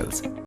details.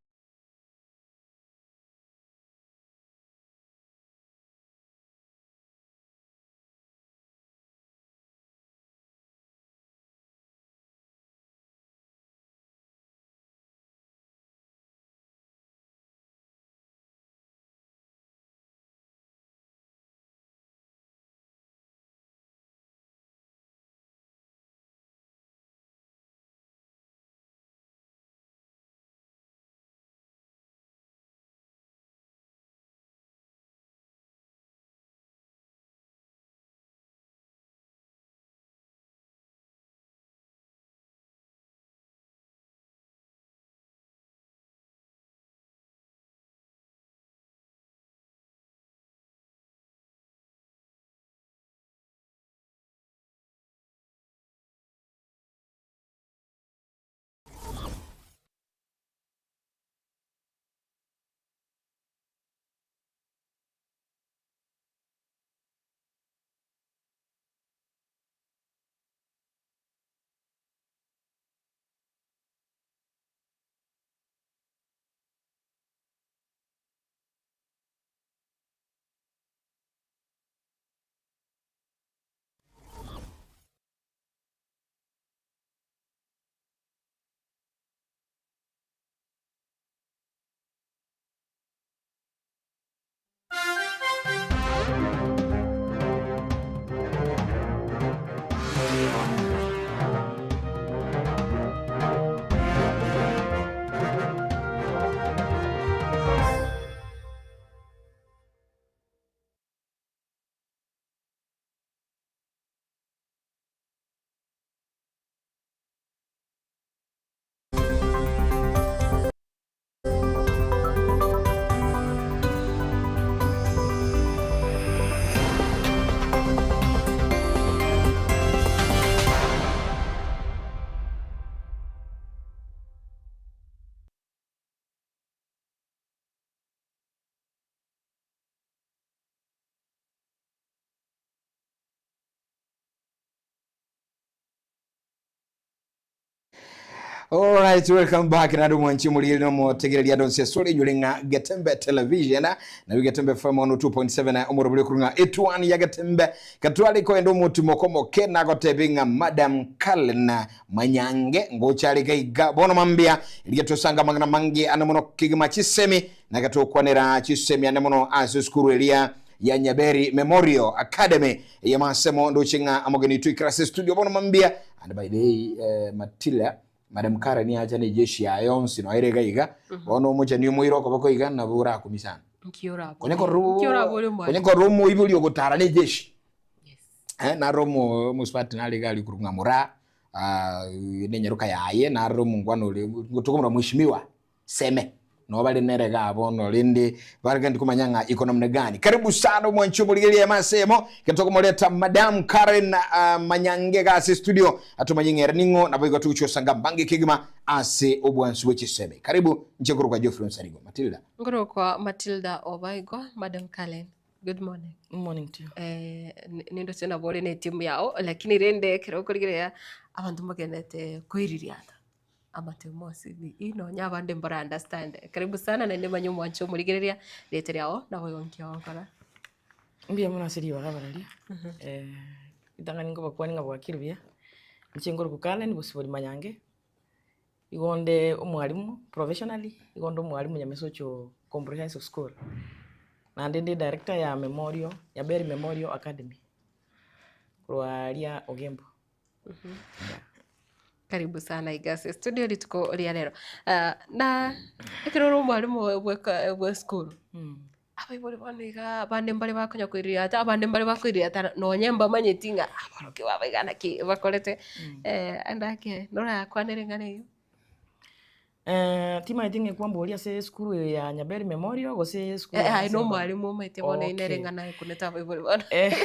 Alright, welcome back nadu mwanchi muri no motegereria donse sore nyure nga Getembe Television na Getembe FM 102.7 omoroburi kurunga etuani ya Getembe katwali ko endo mutu mokomo ke na gotebinga Madam Kalen Manyange ngochali gaiga bono mambia iligetosanga mangana mangi anamono kigima chisemi na gatokwanera chisemi anamono aso skuru elia ya Nyaberi Memorial Academy ya masemo ndochinga amogeni tuikrase studio bono mambia and by the way eh, Matila Madam Karen acha ni jeshi ya yonsi no aire gaiga bono omocha ni omoiro okoboko iga nabo orakumisana Nkiorabo. konye koru Nkiorabo mwana. konye koru omoibori ogotara ni jeshi Yes. eh naro mo musipati nari gali kurunga mura ah nenyeruka yaye naro mungwana uri ngutukumura mheshimiwa seme no bali nerega abono lindi barigandi kumanyanga iko namna gani karibu sana mwanchi muligelia masemo kitokumuleta madam Karen uh, Manyange gasi studio atumanyingera ningo naboigo tuchosanga mbange kigima ase obwansu bwechiseme karibu nchekuru kwa Geoffrey Nsarigo Matilda Ngoro kwa Matilda Obaigwa, Madam Kalen. Good morning. Good morning to you. Eh, nindo tena bore ne timu yao lakini rende kero kurigira abantu magenete kwiririata amatemo sibi ino nyabande mbora understand karibu sana na ndi manyu mwancho murigereria rete ryao nabo yonkia wakora Mbuya mono ase ribaga bararia. Eh, ritang'ani nkobakwani ng'a bwakire buya, inche nkoroku Karen Bosibori Manyange, igo onde omwalimu professionally, igo onde omwalimu Nyamesocho Comprehensive School. Naende ndi director ya Memorial, Nyaberi Memorial Academy, korwa aria Ogembo. Yeah. Karibu sana igase studio rituko ria rero uh, na ekero ore omwalimu bwa school abaibori bono iga abande mbare bakonya koiririata abande mbare bakoiririata nonye mbamanyeti ng'a aborokia babo iga naki bakorete eh, andake norakwanere ng'ana eywo Eh, timanyeti ng'a ekwamboria ase esukuru eye ya Nyaberi Memorial gose esukuru Eh, ya aye na secondary? omwalimu omanyete bono Okay. inere ng'ana ekunete abaibori bono Eh,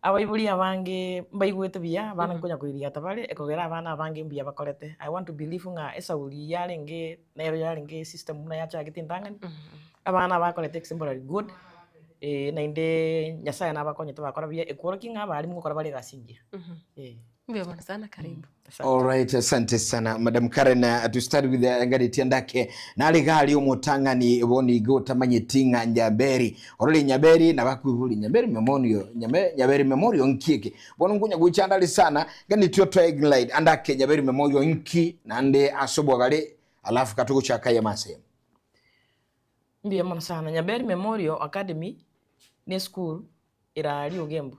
abaibori abange mbaigwete buya, abana nkonya koiriata bare, ekogera abana abange mbuya bakorete. I want to believe ng'a esauri yarenge nero yarenge esystem buna yachagete entang'ani, abana bakorete exemplary good, naende nyasaye nabakonyete bakora buya, ekworokia ng'a abarimu ngokora bare egasi engiya, eh. Mbuya mono sana, karibu. Asante. Alright, asante sana Madam Karen. To start with ngaritie ndake nari gari omotang'ani bono iga otamanyeti ng'a Nyaberi orore Nyaberi nabakwibori Nyaberi Memorial Nyame, Nyaberi Memorial nki eke bono nkonya goichanda are sana nganitio to ignite andake Nyaberi Memorial nki nande ase obwagare alafu katogochaka yamase. Mbuya mono sana. Nyaberi Memorial Academy ne esukuru ere aria Ogembo.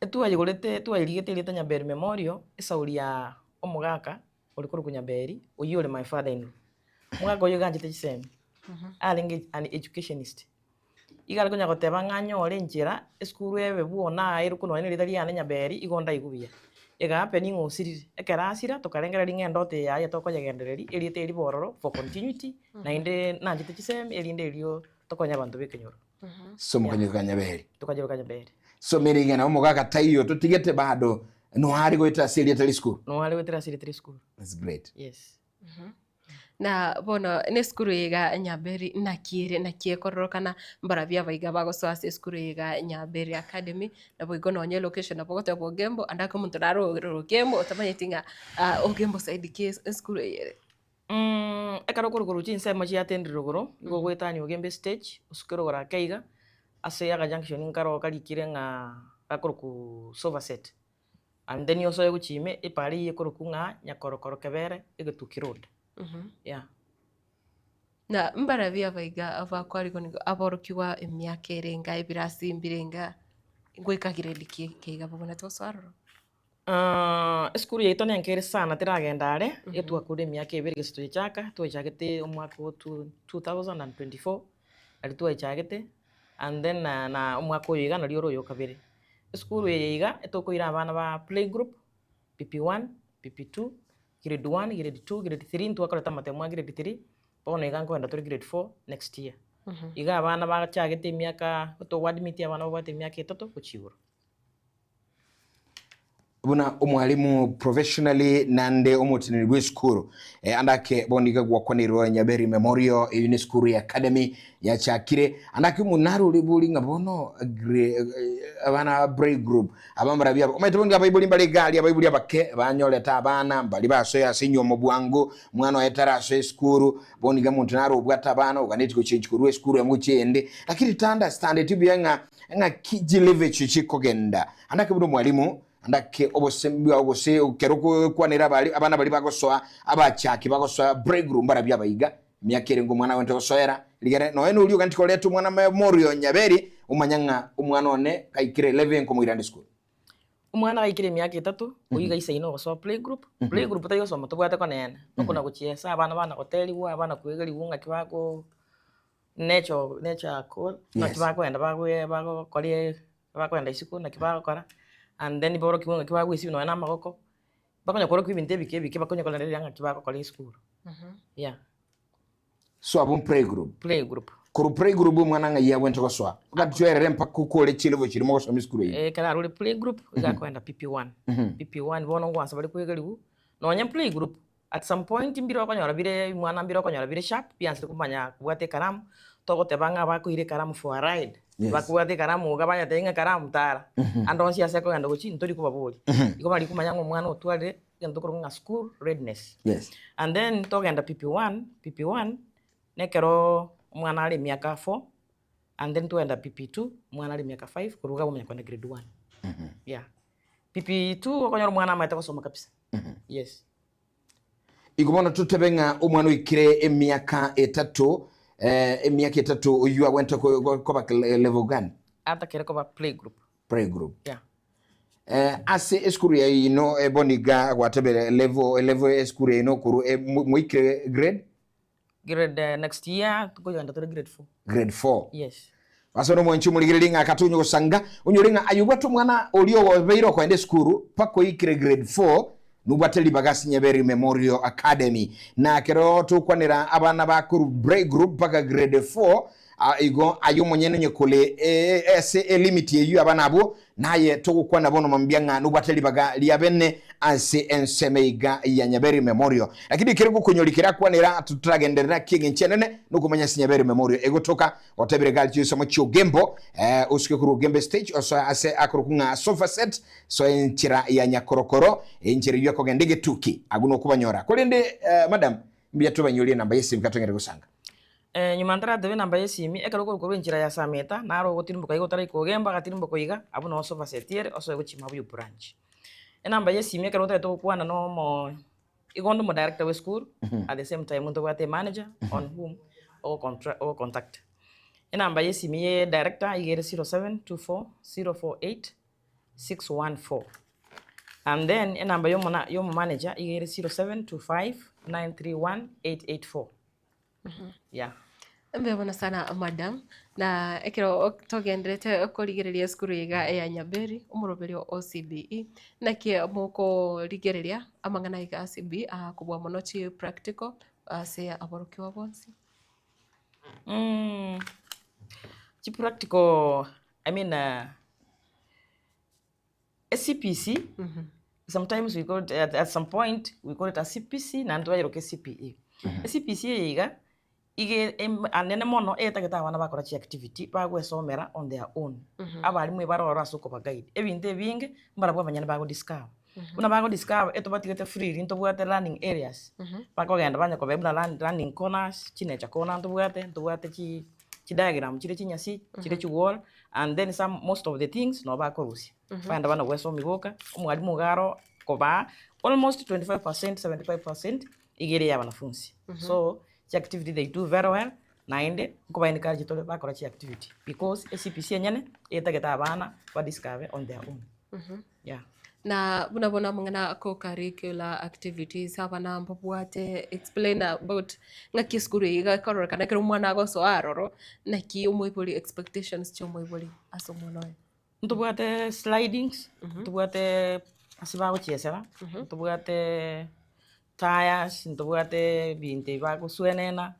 Etwayegorete twayerigete erieta Nyaberi Memorial, esauri ya omogaka ore korokwa Nyaberi, oyio ore my father in law. Omogaka oyio iga anchete chisemi, arenge an educationist. Iga are konya goteba ng'a anyore enchera, esukuru ebe buna aerokwe nonye na erieta riane Nyaberi, igo ndaigwe buya. Ega happen ng'a osirire, ekero asira tokarengereria ng'a endoto eye yaye tokoyegendereria, erieta eri bororo for continuity, naende nanchete chisemi erinde erio tokonye abanto ba ekenyoro. So mokanyoka Nyaberi. Tokanyoka Nyaberi. So merigena omogaka taiyo totigete bado noare goetera ase erieta risukuru. Noare goetera ase erieta risukuru. That's great. Yes. Na bono na esukuru eye iga Nyaberi naki ere naki ekororokana mbarabwo abaiga bagosoa ase esukuru eye iga Nyaberi Academy, naboigo nonye elocation nabo ogoteba Ogembo ande ake omonto nare ore Ogembo otamanyeti ng'a Ogembo side ki esukuru eye ere. Ekero okorwa chinsemo chiatendire rogoro, nigo ogoetania ogembe estage, osuke rogoro ake iga, ase agajunction nkaro karikire ng'a gakorokwa sofa set, and then osoe gochia ime, epara eywo ekorokwa ng'a nyakorokoro kebere egetuki road, yeah. Na mbarabwo abaiga abakwarigwa aborokigwa emiaka ere enga ebirasi mbire enga, ngoika grade ki keiga bobonete gosoa aroro? Esukuru yaito nenke ere sana teragenda are, etwakure emiaka ebere gose toyechaka, twechagete omwaka o 2024, aria twechagete, and then na omwaka oyo iga nario ore oyo kabere. Esukuru eye iga, etokoira abana ba playgroup, PP1, PP2, grade one, grade two, grade three, ntwakorete amatemo a grade three, bono iga nkoenda tore grade four next year. Iga abana bachagete emiaka, togoadmit abana babwate emiaka etato gochia igoro. Buna omwalimu professionally nande omoteneneri bw'esukuru eh, ande ake bono iga gwakwanirwe Nyaberi Memorial eyio ne esukuru ya academy yachakire ande ake omonaro ore bori ng'a bono gre- eh, abana ba group abamura biabo omanyete bono abaibori mbare egari abaibori abake banyorete abana mbari basoe ase enyomo bwango mwana oye tarasoe esukuru bono iga omonto naro obwate abana oganeti gochengi korwa esukuru emo gochia eyende lakini to understand buya ng'a Ng'aki chilive echio chikogenda? Ande ake buna omwalimu, ande ake obosemi bwao gose ekero okokwanera abari abana baria bagosoa abachaki bagosoa breakroom mbarabio abaiga, emiaka ere ng'omwana agwenerete gosoera, rigere nonya noria oganeti koreta omwana morio nyaberi, omanya ng'a omwana one gaikire eleven nkomoira ande esukuru. Omwana gaikire emiaka etato, oyio iga isaine ogosoa playgroup, playgroup tari gosoma tobwate konene, okona gochiesa abana bana goteriwa, abana koegeriwa ng'aki bako Nature nature call, naki Yes. bakoenda bagoe bagokora bakoenda isiko naki bagokora, and then borokigwe ng'aki bagoesibia nonya na amagoko, bakonya korokigwa ebinto ebike ebike bakonya korendereria ng'aki bagokora esukuru, yeah. So abwo playgroup. Playgroup. Korwa playgroup omwana ng'ai agwenerete gosoa? Ogachwerere mpaka okore chilevel chiria mogosoma esukuru eyio. Ekero arure playgroup, iga akoenda PP1, PP1 bono ngoansa bare koegeriwa, nonya playgroup. At some point mbire okonyora bire mwana mbire okonyora bire sharp biansire komanya kobwata ekaramu, togoteba ng'a bakoira ekaramu for a ride, Yes. bakobwata ekaramu iga banyetebia ng'a ekaramu tara, ande onsi ase ekogenda gochia ntori kobaboria. Igo bari komanya ng'a omwana otwarire egento tokorokwa ng'a school readiness. Yes. And then togenda PP1, PP1, nekeroo omwana are emiaka four, and then twagenda PP2, omwana are emiaka five, korwa iga abwo omanya kogenda grade one, yeah. PP2 okonyora omwana amaete gosoma kabisa, yes. Igo bono totebe ng'a omwana oikire emiaka etato, eh, emiaka etato oyio agwenerete ko- ko- koba level gani? Atakere koba playgroup. Playgroup. Yeah. Eh, ase esukuru yaino eh, bono iga gwatebire level level esukuru yaino korwa eh, mo- moikire grade? Grade next year tokogenda tore grade four. Grade four. Yes. Ase nomwanchi omorigererie ng'a akatonya gosanga, onyore ng'a aye obwate omwana oria obeire okoenda esukuru mpaka oikire grade four, nobwate ribaga ase Nyaberi Memorial Academy. Na ekero tokwanera abana ba korwa play group mpaka grade four, Igo aye omonyene onye kore ase elimiti eyio abana abwo, naye togokwana bono mambia ng'a nobwate ribaga ria bene ase ensemo iga ya Nyaberi Memorial. Lakini ekere gokonyori kerakwanera totaragenderera ki'engencho enene nokomanya ase Nyaberi Memorial egotoka otebire gari chinsemo chi'Ogembo osuke korwa Ogembo stage osoe ase akorokwa ng'a sofa set soe enchera ya Nyakorokoro enchera eyio ekogenda egetuki agwo nokobanyora. Korende madam mbuya tobanyorie enamba y'esimi katong'ere gosanga. Nyuma ntaratebe enamba y'esimi, ekero okorwa enchera ya Sameta, naro ogotirimboka iga otaraika Ogembo, agatirimboka iga, abwo noo sofa set ere, osoe gochia Mabuyu branch. Enamba y'esimi ekero otagete gokwana na omo igo onde omodirector bwa esukuru, at the same time ntobwate emanager on whom ogocontra ogocontact. Enamba y'esimi ye director iga ere 0724 048 614 and then enamba y'omona y'omomanager iga ere 0725 931 884. Yeah. Mbuya mono sana madam, na ekero togenderete korigereria esukuru iga ya Nyaberi, omoroberio o CBE, naki mokorigereria amang'ana iga a CBE kobua mono chi practical ase aborokigwa bonsi? Chi practical I mean A CPC, sometimes we call it at, at some point we call it a CPC naende twayeroka CPE. A CPC eye iga, iga em anene mono etagete abana bakora chiactivity bagwesomera on their own. Abalimu ebare ororo ase okobaguide. Ebinto ebinge, mbarabwo abanyene bagodiscover. Buna bagodiscover, etobatigete freely ntobwate learning areas, bakogenda banya kobea buna learn learning corners, chinecha corner ntobwate, ntobwate chi chidiagram chire chinyasi, chire chiwall, and then some most of the things nabo bakorusia. Bagenda bana goesomi boka, omwalimu iga aro kobaa almost 25%, 75% iga ere ya wanafunzi. So, chiactivity they do very well, naende nkoba encourage tore bakora chiactivity because eCPC enyene etagete abana badiscover on their own, yeah. Na buna bono amang'ana a co-curricular activities abana mbabwate explain about ng'aki esukuru eye iga ekororekana ekero omwana agosoa aroro, naki omoibori expectations chia omoibori ase omwana oye. Ntobwate slidings, ntobwate ase bagochiesera, ntobwate tyres, ntobwate ebinto ebi bagoswenena,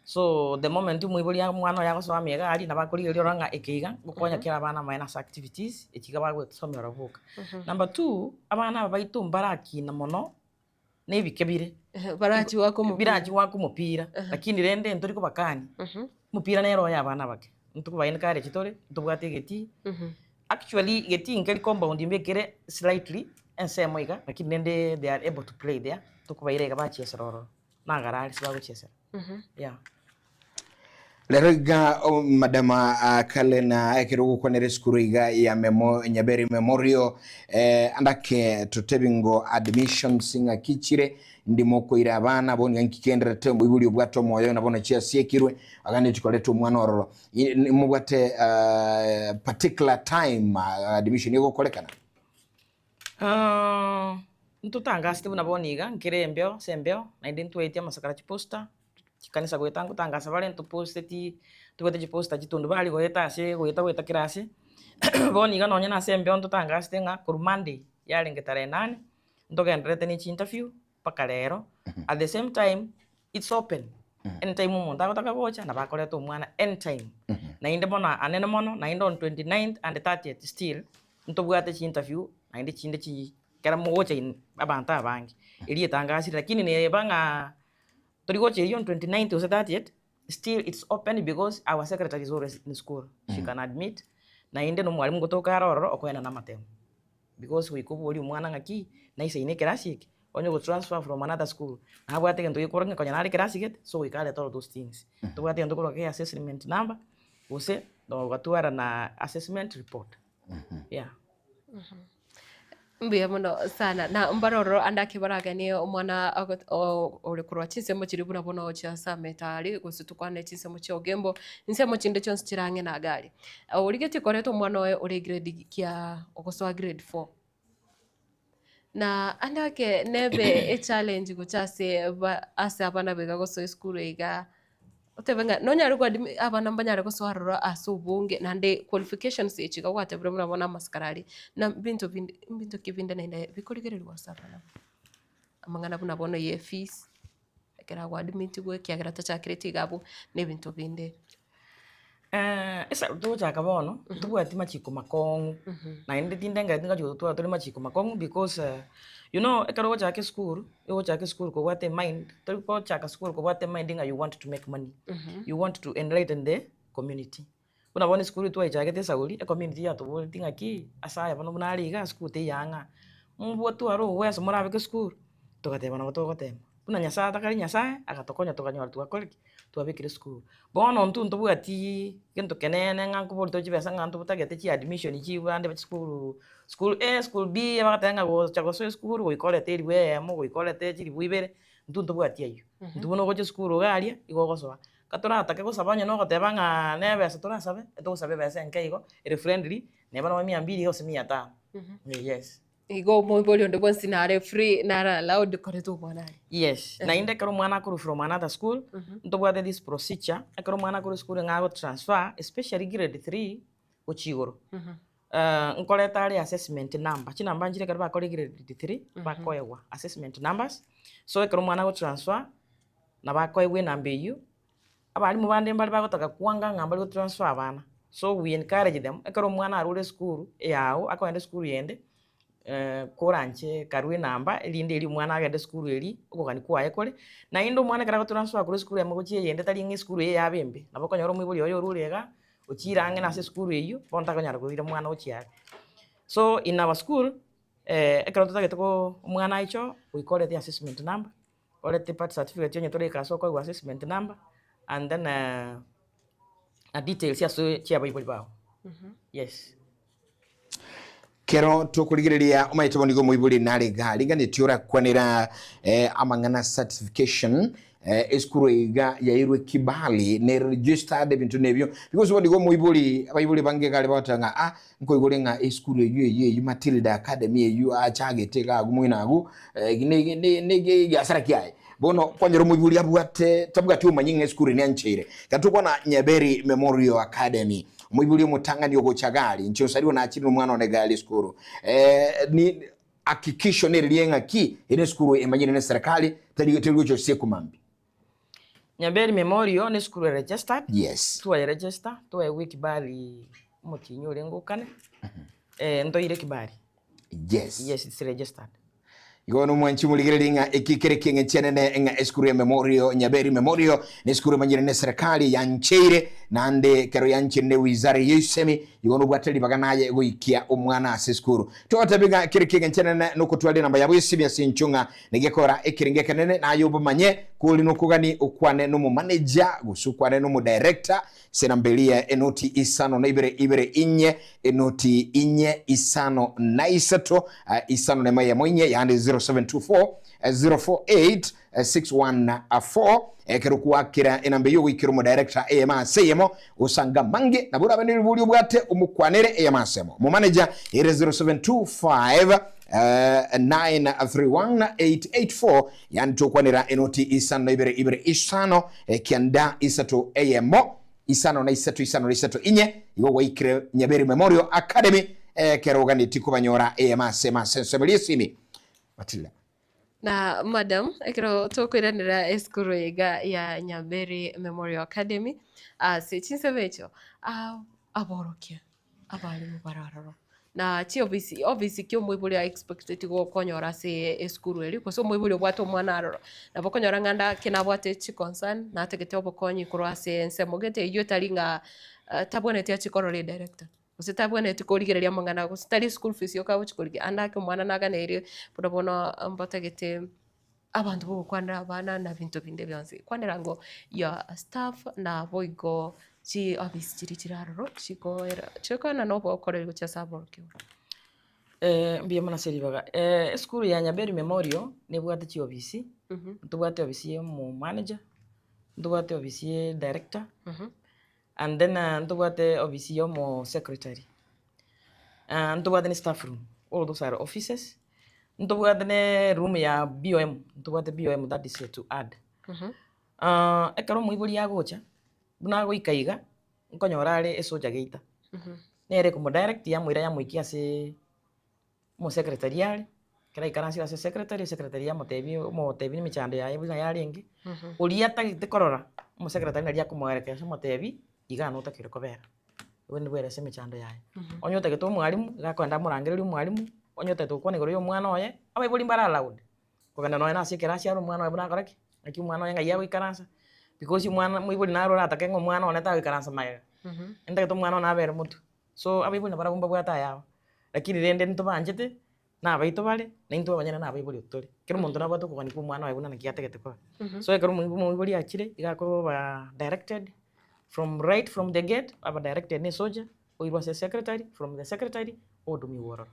so the moment omoibori omwana oye agosoa ime iga aria nabo akorigereria orore ng'a eke iga ngokonya kere abana amaene ase activities echi iga bagosomera ororo boka. Number two, abana aba baito mbarakina mono na ebike bire, Barachi goaka omopira. birachi goaka omopira, lakini rende ntori kobakania, omopira nere oyo abana abake, ntokoba encourage tore, ntobwate egetii, Actually getii nkeri compound mbekere slightly ensemo iga lakini rende they are able to play there tokobaira iga bachiesera ororo nagara aria ase bagochiesera yeah. Rero iga oh, madam ah, Kalena ekero ogokwanera esukuru iga ya memo Nyaberi Memorial eh, andake totebi ngo admissions ng'aki chire ndimo okoira abana bono iga nki kenderete omoibori obwate omoyo na bono chiasiekirwe aganetie koreta omwana ororo Nimobwate particular time admission egokorekana? Ntotangasete buna bono iga, nkere embeo ase embeo, naende ntwaetie amasakara chiposter, chikanisa goeta ngotangasa bare ntoposteti, tobwate chiposter chitundubari goeta ase goeta goeta kera ase, bono iga nonye na ase embeo ntotangasete ng'a korwa Monday yarenge tarehe nane, ntogendererete ne chinterview mpaka rero, at the same time it's open, anytime omonto agotaka gocha nabo akoreta omwana anytime. Naende bono anene mono, naende on 29th and 30th still, ntobwate chiinterview naende chinde chi ekero mogocha in abanto abange, eria etangasire lakini neba ng'a tori gocha eywo on 29th gose 30th, still it's open because our secretary is always in school, she can admit, naende na omwalimu gotoka are ororo okoenana amatemo. Because goika oborie omwana ng'aki, naisaine ekerasi eke, onye go transfer from another school, nabwate egento gekorwa ng'a konya nare ekerasi gete, so goika arete all those things. Tobwate egento korwa ge assessment number, gose ogatwara na assessment report, yeah. Mbuya mono sana na mbare ororo ande ake baraganie omwana ago o- ore korwa chinsemo chiria buna bono chia Sametari gose tokwane chinsemo chia Ogembo, ensemo chinde chionsi chire ang'e na iga aria. Origetie koreta omwana oye ore grade kia ogosoa grade four. Na ande ake nebe echallenge gocha ase ba ase abana baiga gosoa esukuru igaa, otebe ng'a nonyare ko admi abana mbanyare gosoa aroro ase obonge naende qualifications echi iga gwatebire buna bono amasikara aria, na mbinto binde mbinto ki binde naende bikorigereriwa ase abana aba? Amang'ana buna bono ya efees, ekero agoadmitiwa ekiagera tachakereti iga abwo, na ebinto binde. Ase togochaka bono, ntobwati machiko makong'u, naende tindengereti ng'a totware tore machiko makong'u because you know ekero ogochaka esukuru, ogochaka esukuru kobwate emind, tori gochaka sukuru kobwate emind ng'a you want to make money, you want to enlighten the community. Buna bono esukuru twaichagete esauri, ecommunity yatoboretie ng'aki, ase aya bono buna are iga, esukuru teiyo ang'e aa, mobwatware oboweso morabeke esukuru, togateba nabo togotema. Buna Nyasaye atakari Nyasaye, agatokonya tokanyora twakore ki? Twabekire esukuru. Bono intwe ntobwatiiii gento keneene ng'a nkobori tore chibesa ng'a ntotagete chi admission chibande chisukuru, school A, school B, bagateba ng'a gocha gosoa esukuru goika orete eribu eyemo, goika orete chiribu ibere, intwe ntobwati aywo. Intwe buna ogocha esukuru iga aria, igo ogosoa. Ka toratake gosaba onye nogoteba ng'aa na ebesa torasabe, etogosaba ebesa enke igo, ere friendly, neba nonye mia mbili gose mia tano, yes. Igo omoibori onde bwensi nare free, nare allowed koreta omwana aria. Yes, naende ekero omwana akorwa from another school, ntobwate this procedure, ekero omwana akorwa esukuru ng'a ago transfer, especially grade three, gochia igoro, nkoreta are assessment number, chinamba nchire ekero bakore grade three, bakoegwa assessment numbers, so ekero omwana ago transfer, nabo akoegwa enamba eywo, Abalimu bande mbare bagotaka kwanga ng'a mbari gotransfer abana, so we encourage them, ekero omwana arure esukuru eyao akogenda esukuru yende, koranche karue enamba erinde erio omwana agende esukuru eria okogania kwaye kore, naende omwana ekero agotransfer korwa esukuru eyemo gochia eyende tari ng'a esukuru eye yabe embe, nabo okonyora omoibori oye orure igaa, ochiire ang'e nase esukuru eywo, bono takonyara koira omwana gochia are. So in our school, ekero totagete ko omwana aicho, goika orete assessment number. Orete birth certificate onye tore ase okoegwa assessment number and then na details ase chia abaibori bao. Yes. Kero tokorigereria omanyete bono nigo omoibori nare iga riganetie orakwanera eh, amang'ana certification eh, esukuru iga yairwe kibali ne registered ebinto nebio because bono nigo omoibori abaibori bange iga are bagoteba ng'a ah Nkoigure ng'a esukuru eyio eyio eyio Matilda Academy eyio achagete iga agwo moino agwo negeasara kiaye. Bono kwanyora omoibori abwate tabwati omomanyi ng'a esukuru eye niancheire. Ekero tokwana Nyaberi Memorial Academy, omoibori omotang'ani ogocha gari, inche osariwe nachire nomwana one gari esukuru. Ni hakikisho neriria ng'a ki ere esukuru emanyire ne serikali tari teri gocha osiekwa mambia. Nyaberi Memorial ne esukuru ere registered, Yes. twaye register, twaegwa ekibali omotienyi orenge okane, ntoire ekibali. Yes. Yes, it's registered. Igo bono omwanchi morigererie ng'a eki kere ekieng'encho enene ng'a esukuru ya Memorial, Nyaberi Memorial, ne esukuru emanyire ne serikali yancheire, naende ekero yancheire ne wizara ya isemi, igo nobwate ribaga naye goikia omwana ase esukuru. Togotebi ng'a kere ekieng'encho enene nokotwara enamba yabo y'esimi ase encho ng'a Negekora ekerengo ekenene naye obomanye, kori nokogani okwane nomomaneja, gose okwane nomodirector, ase enamba eria enoti isano na ibere ibere inye, enoti inye isano na isato, isano na emo eyemo inye, yaani 0724 048 614. Ekero kwakera enamba eyio goikera omodirector eyemo ase eyemo, gosanga amange, nabo orabe neriborio obwate omokwanere eyemo ase emo. Omomaneja ere 0725 931884 yaani tokwanera enoti isano na ibere ibere isano kianda isato eyemo isano na isato isano na isato inye igo gwaikire Nyaberi Memorial Academy ekero oganeti kobanyora eyemo ase emo ase ensemo riesimi Matilda. Na madam, ekero tokoiranera esukuru eye iga ya Nyaberi Memorial Academy, ase chinsemo echio, aborokia abarimu bare ororo, na chiofisi ofisi ki omoibori a expecteti gokonyora ase esukuru eria, gose omoibori obwate omwana aroro, nabo okonyora ng'a ande nabwate chiconcern, natagete obokonyi korwa ase ensemo gete eywo etari ng'a tabwenereti achie korora edirector. Gose tabwenereti korigereria amang'ana gose tari school fees yoka agochi korigia, ande ake omwana naganeire buna bono mbatagete abanto bogokwanera abana na binto binde bionsi. Kwanera ngo your staff naboigo chiofisi chiria chire aroro chikoera chikoena na obokoreri gochia ase aborokigwa. Mbuya mono ase ribaga. Esukuru ya Nyaberi Memorial nebwate chiofisi, ntobwate ofisi ya omomanager, ntobwate ofisi ya edirector. And then ntobwate ofisi ya omo secretary, ntobwate ne staff room, all those are offices, ntobwate ne room ya BOM, ntobwate BOM that is to add. Ekero omoibori agocha, buna agoika iga, nkonyora are esoja geita, nere ekomodirect yamoira yamoikia aseee. Omosecretary are, ekero aikaransire ase secretary, esecretary yamotebia omotebia emechando yaye buna yarenge, oria atagete korora, omosecretary nari akomoerekesa omotebia. Igaa notakire kobera, obwenerete bwerese emechando yaye. Onye otagete omwalimu, iga akogenda amorangererie omwalimu, onye otagete gokwana igoro ya omwana oye, abaibori mbare allowed, kogenda nonye na ase ekerasi are omwana oye buna akora ki? Naki omwana oye ng'ai agoikaransa, because omwana moibori naro oratake ng'a omwana one tagoikaransa magega, ntagete omwana one abere motwe. So abaibori nabarabwo mbabwate ayabo, lakini rende ntobanchete, na abaito bare, na intwe abanyene na abaibori tore. Kera omonto nabwate okogania kwa omwana oye buna naki atagete koba. So ekero omoibo omoibori achire, iga akoba directed from right from the gate, aba directed na esoja, oirwe ase esecretary, from the secretary, ohudumiwa ororo.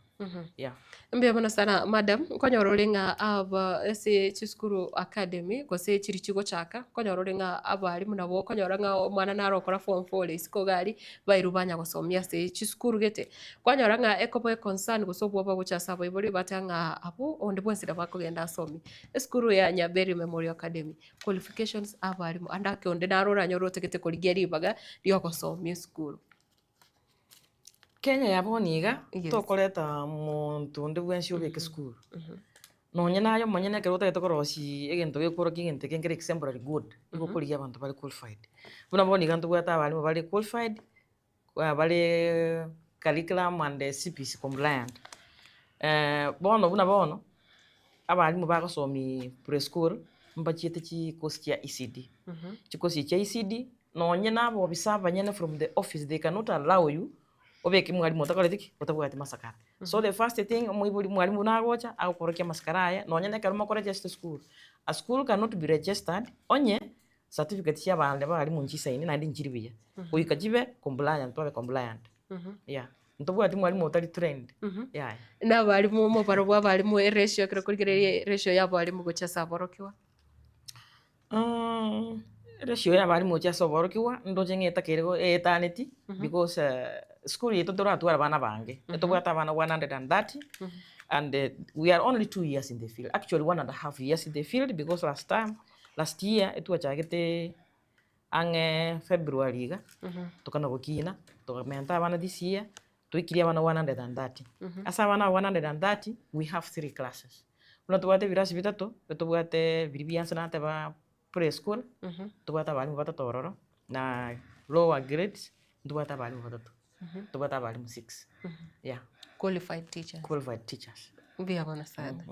Yeah. Mbuya mono sana madam, nkonyora ore ng'a aba ase chisukuru academy gose chiri chigochaka, nkonyora ore ng'a abalimu nabo okonyora ng'a omwana naro okora form four ore isiko iga aria, bairwe banya gosomia ase chisukuru gete. Kwanyora ng'a ekoba econcern gose obwoba gocha ase abaibori bateba ng'a abwo onde bwensi nabo akogenda asomie. Esukuru ya Nyaberi Memorial Academy, qualifications abalimu ande ake onde naro oranyore otagete korigia ribaga riogosomia esukuru. Kenya ya bono iga, Yes. tokoreta monto onde bwensi obeke esukuru. Nonye naye omonyene ekero otagete korosia egento gekworokia egento eke nkere exemplary good, nigo okorigia abanto bare qualified. Buna bono iga ntobwate abalimu bare qualified, bare curriculum and CBC compliant. Bono buna bono, abalimu bagosomia preschool, mbachiete chikosi chia ECD. Chikosi echi chia ECD, nonye na abobisa abanyene from the office they cannot allow you, obeke mwalimu otakoreti ki? Otabwati masakara. So the first thing omoibori mwalimu buna agocha, agokorokia amasakara aye, nonye na ekero mokoregister esukuru, a school cannot be registered onye certificate chia abande abalimu nchisaini naende nchiri buya, goika chibe compliant babe compliant, yeah. Ntobwati mwalimu otari trained, yaya. Na abalimu omobaro bwa abalimu eratio ekero okorigereria eratio ya abalimu gochia ase aborokigwa. Eratio ya abalimu gochia ase oborokigwa, ndoche ng'a etakeire go eetaneti, because esukuru yaito toratware abana abange, etobwate abana 130, and we are only 2 years in the field, actually 1.5 years in the field because last term, last year etwachagete ang'e February iga, tokana gokina, tokamenta abana this year, toikirie abana 130. Ase abana aba 130, we have three classes. Buna tobwate ebirasi bitato, etobwate biria bianse nateba preschool, tobwate abalimu batato ororo, na lower grades, ntobwate abalimu batato, tobwate abalimu six, yeah. Qualified teachers. Qualified teachers. Mbuya mono sana.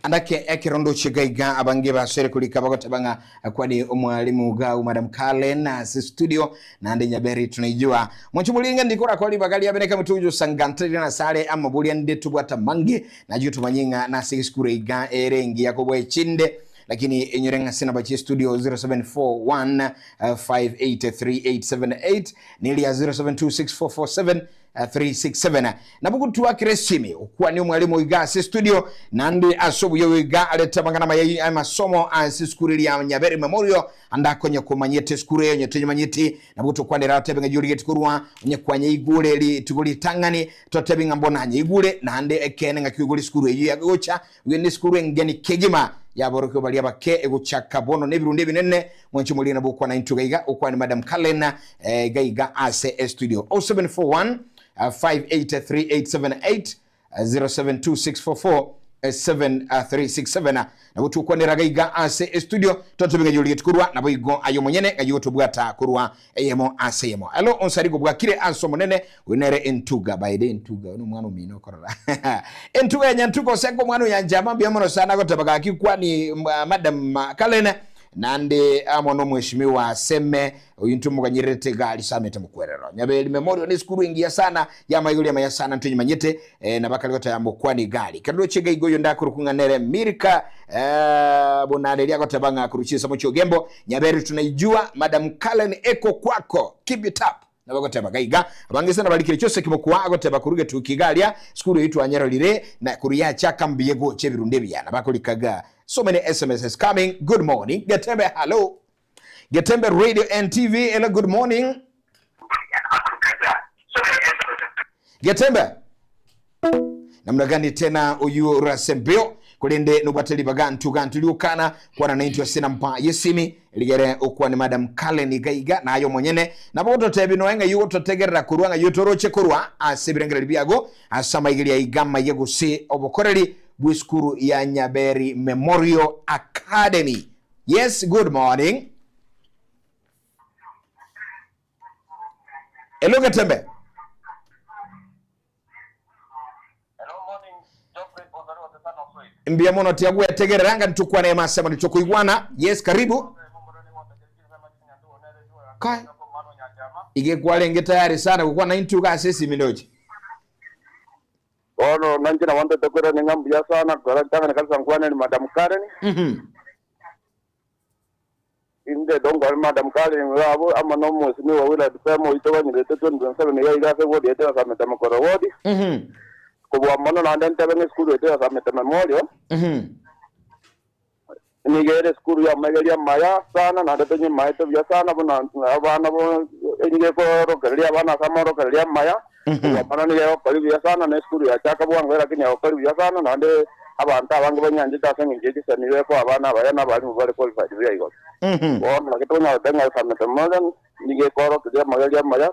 Andake ekero ndoche iga iga abange basere korika bagoteba ng'a kwani omwalimu gau Madam Kalen ase studio naende Nyaberi tunaijua mwancho moringa ndikora kwa ribaga riabe neka mutujo sangantere na sare amaboria nde tubwata mange najio tumanye ng'a nase esukuru iga ere engiya kobua echinde lakini enyore ng'a ase namba chia studio 0741 583878 neria 072644 367 Nabo gotwakera esimi okwane omwalimu oiga ase studio naende ase obuya oiga arete amang'ana amaya amasomo ase esukuru eria Nyabere Memorial ande akonye komanyete esukuru eyo onye toyemanyeti nabo gotokwanera otebe ng'a yorigeti korwa onye kwanyeigure rituko ritang'ani totebi ng'a mbono anyeigure naende ekeene ng'aki oigure esukuru eyio yagocha oyo nesukuru engeni kegima yaborokigwa baria abake egochaka bono nebirundo ebinene mwanche morie nabo okwana intwe iga okwane Madam Kalen iga iga ase estudio 0741 583878 072644 7367 nabo twokwaneraga iga ase estudio totobe ng'a yorigeti korwa nabo igo aye omonyene ng'a yotobwata korwa eyemo ase eyemo alo onsarigo bwakire ase omonene oyo nere entuga by the entuga oyo nomwana omino okorora entuga ya nyantuga oseka omwana oyanjama mbuya mono sana goteba gaki kwani madam Kalen nande amo nomweshimiwa Seme oyo ntomoganyererete gari samete mokwerero Nyaberi Memorial ne sukuru engiya sana yamaigori amaya sana ntoyemanyete eh, nabakare goteba mokwani gari kero roche gaigo oyo ndakorokwa ng'a nere Milka eh, bonane ria goteba ng'a koruchia ase mochie ogembo Nyaberi tunaijua Madam Kalen eko kwako keep it up nabo goteba gaiga abange sana barikire chose kimokwa agoteba koruge tuki garia sukuru eyi twanyerorire na koru yachaka mbuye gocha ebirundo ebiya nabakorikaga so many SMSs coming good morning Getembe hello Getembe Radio and TV hello good morning Getembe namna gani tena uyu rasembeo kulinde nobwate libaga ntuga ntuliukana kwana naintwe ase nampa yesimi ligere okwane Madam Kalen igaiga nayo monyene nabo gototebi noe ng'a yugototegerera korwa ng'a yotoroche korwa ase ebirengererio biago ase amaigeria aiga amaiga gose obokoreri bw'esukuru ya Nyaberi Memorial Academy. Yes, good morning. Hello Getembe. Mbuya mono tiagwetegerera nga ntukwane masemo nitukuigwana. Yes, karibu. Kai. Ige kwarenge tayari sana gokwana intuga ase esimi ndoche. Bono nanche nabo ntete koirania ng'a mbuya sana, kora ntang'ani kabisa nkwane ni Madam Karen. Inde donkwane Madam Karen iga abwo amo na omwesimigwa Willard Semo oito banyirete 2027 iga iga ase eward yaito ya Samete Mokoro ward. Kobua mono naende ntebe ng'a esukuru yaito ya Samete Memorial nigo ere esukuru y'amaiga amaya sana naende tonyimaete buya sana buna abana bo nigo ekorokereria abana ase amorokererio amaya, kobua mono nigo egokori buya sana na esukuru yachaka bwango lakini egokori buya sana naende abanto abange banyanchete ase eng'encho ye chisemi bekoa abana abaya na abalimu bare qualified buya igoro. Bono naki tokonyara goteba ng'a Samete Memorial nigo ekorokereria amaiga amaya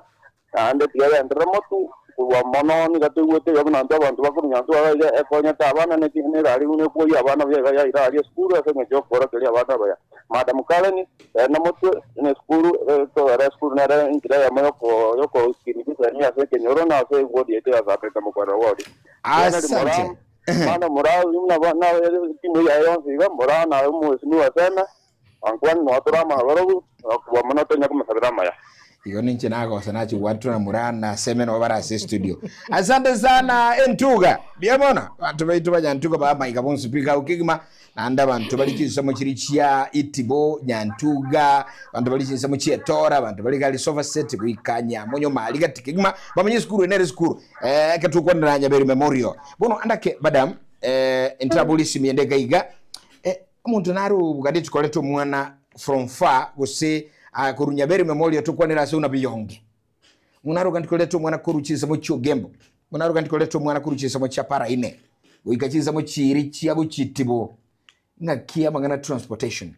Naende tiga genderere motu, korwa mono nigo toigwete iga buna intwe abanto ba korwa nyansu aya iga ekonyete abana ne nerari buna ekwoyia abana buya iga yaira aria esukuru ase eng'encho y'okworokereria abana abaya. Madam Karen, genda motwe ne esukuru ekogera esukuru nere enchera eyemo yoko yokokinia chisemi ase ekenyoro na ase eward yaito ya Sameta Mokwerero ward. Leonard Asante. Moraa, mano Moraa oyio buna ba na etimu yaye yonsi iga, Moraa naye omwesimigwa Seme, Ankwani noatore amagoro, na kobua mono tonya komosabera amaya. Igo ninche nagosa nachia gwatura murana aseme nabo bare ase studio. Asante sana entuga. Mbuya mono. Abanto baito ba Nyantuga ba maiga bonsi pi gau kegima naende abanto bari chinsemo chiri chia Itibo, Nyantuga, abanto bari chinsemo chia Etora, abanto bari gari sofa set goika Nyamonyo mari gati kegima bamenye esukuru eye nere esukuru. Eh ekero tokwanera Nyaberi Memorial. Bono andake madam eh ntabori esimi ende iga iga. Eh Omonto nare obugate tikoreta omwana from far gose ah, korwa Nyabere Memorial tokwanere ase buna Biyonge. Omonto nare ogandi koreta omwana korwa chinsemo chia Ogembo. Omonto nare ogandi koreta omwana korwa chinsemo chia Paraine goika chinsemo chiiri chia gochitibo ng'aki amang'ana transportation.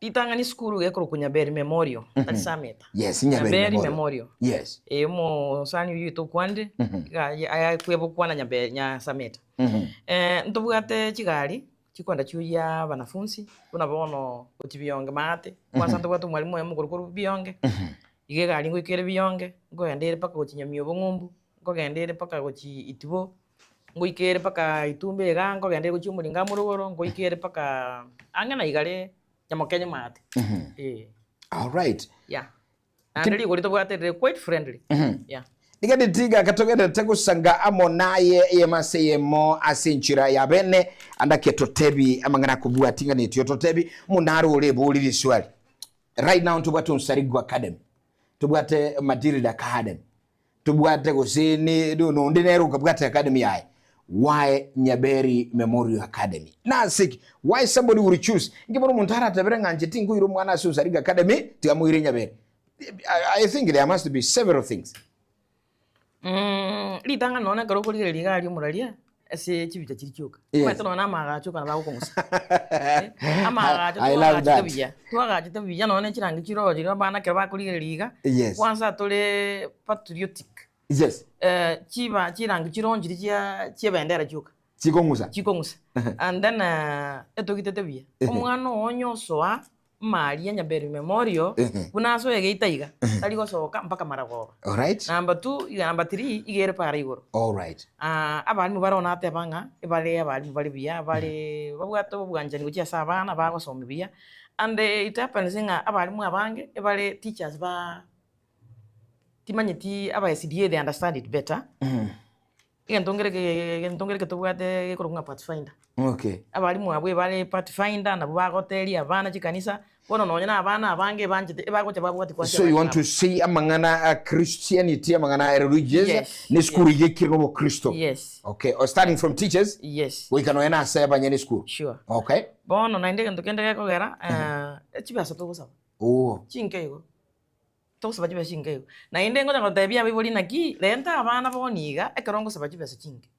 Ritang'ani esukuru gekorokwa Nyaberi Memorial, tari Sameta. Yes, Nyaberi Nyaberi Memorial. Memorial. Yes. Eh, omosani oyio oito okwande, iga aye akwebokwana Nyaberi nya Sameta. Eh, ntobwate chigari chikwenda chiuya abanafunsi, buna bono gochia Biyonge maate, kwanza ntobwate omwalimu oyomo okorokwa korwa Biyonge, iga egari ngoika ere Biyonge, nkogenda ere mpaka gochia Nyamiobo ng'umbu, nkogenda ere mpaka gochia Itibo, Ngoika ere mpaka itumbe igaa, nkogenda ere gochia omoringa amo rogoro, ngoika ere mpaka ang'e na igare Nyamokenye maate. Eh. Alright. Yeah. Naende rigori tobwate rire quite friendly. Yeah. Niga ritiga katogenderete gosanga amo naye eyemo ase eyemo ase enchera ya bene andake totebi amang'ana akobua ting'anetio totebi omonto naro ore ebori riswali right now ntobwate Onsarigo Academy tobwate Matilda Academy Tobwate gose ne nonde nere okabwate academy yaye why Nyaberi Memorial Academy nase ki why somebody will choose inki bono omonto aratebere ng'a inche tinkoira omwana ase Osariga Academy tiga moire Nyaberi I, I think there must be several things Ritang'ani nonya ekero okorigereria iga aria omoraria ase chibicha chiria chioka. Yes. Omanyete nonya na amaagacho okana bagokong'usa. Eh, amaagacho I love twagachete that. buya, twagachete buya nonya ne chirangi chire chiria abana ekero bakorigereria iga, Yes. kwanza tore patriotic. Yes. Eh, chiba chirangi chire nchiria chia chia ebendera chioka. Chikong'usa. Chikong'usa. And then etogitete buya. Omwana oo onye osoa Maria Nyaberi Memorial, buna asoe geita iga, tari gosoka mpaka maragoba. Alright. Number two, iga number three, iga ere para igoro. Alright. Ah, abalimu baroo nateba ng'a ebare abalimu bare buya, bare babwate obwanchani gochia ase abana, bagosomia buya, and it happens ng'a abalimu abange ebare teachers ba timanyeti aba SDA they understand it better. Egento nkere egento nkere tobwate gekorokwa ng'a pathfinder. Okay. Abalimu abwo ebare pathfinder nabwo bagoteria abana chikanisa, bono nonye na abana abange ebanchete ebagocha babwati kwancha So you abalimu want to aba. say amang'ana a Christianity, amang'ana a religious, Yes, ne esukuru yes. iga ekire na obokristo. Yes. Okay, or starting from teachers, Yes. goika nonya na ase abanyene esukuru. Sure. Okay. Bono naende egento kende gekogera, chibesa togosaba, Oh. chinke igo. Togosaba chibesa chinke igo. Naende ngocha gotebia abaibori naki, renta abana bono iga, ekero ngosaba chibesa chinke.